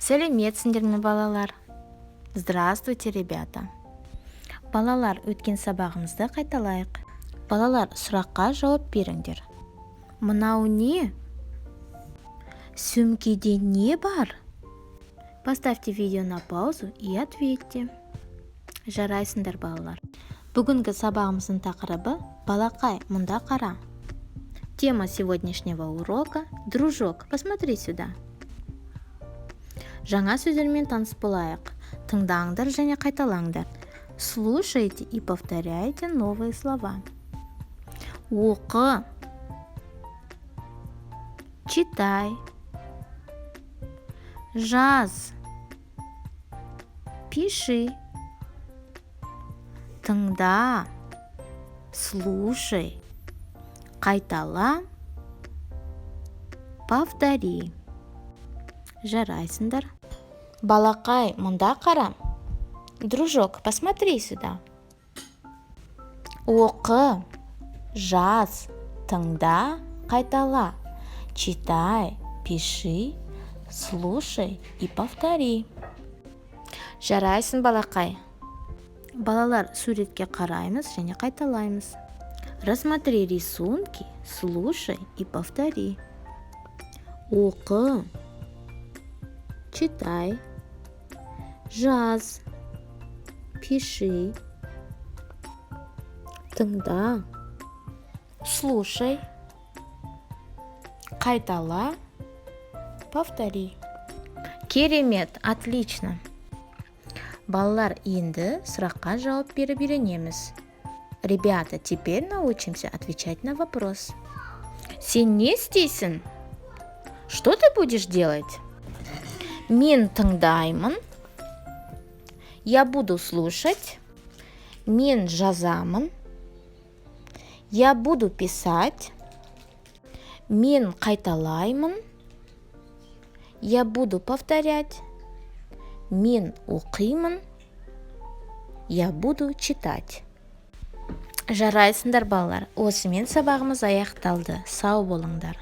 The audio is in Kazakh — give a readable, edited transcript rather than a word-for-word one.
Сәлеметсіңдер ме, балалар? Здравствуйте, ребята! Балалар, өткен сабағымызды қайталайық. Балалар, сұраққа жауап беріңдер. Мынау не? Сөмкеде не бар? Поставьте видео на паузу и ответьте. Жарайсыңдар, балалар! Бүгінгі сабағымыздың тақырыбы: «Балақай, мұнда қара». Тема сегодняшнего урока: «Дружок, посмотри сюда». Жаңа сөздермен таныс болайық. Тыңдаңдар және қайталаңдар. Слушайте и повторяйте новые слова. Оқы — читай, жаз — пиши, тыңда — слушай, қайтала — повтори. Жарайсыңдар! Балақай, мұнда қара. Дружок, посмотри сюда. Оқы, жаз, тыңда, қайтала. Читай, пиши, слушай и повтори. Жарайсың, балақай! Балалар, суретке қараймыз және қайталаймыз. Рассмотри рисунки, слушай и повтори. Оқы — читай, жаз — пиши, тыңда — слушай, қайтала — повтори. Керемет, отлично! Балалар, енді сұраққа жауап беріп үйренеміз. Ребята, теперь научимся отвечать на вопрос. Сен не істейсің? Что ты будешь делать? Мен тыңдаймын — я буду слушать. Мен жазамын — я буду писать. Мен қайталаймын — я буду повторять. Мен оқимын — я буду читать. Жарайсыңдар, балалар! Осымен сабағымыз аяқталды. Сау болыңдар!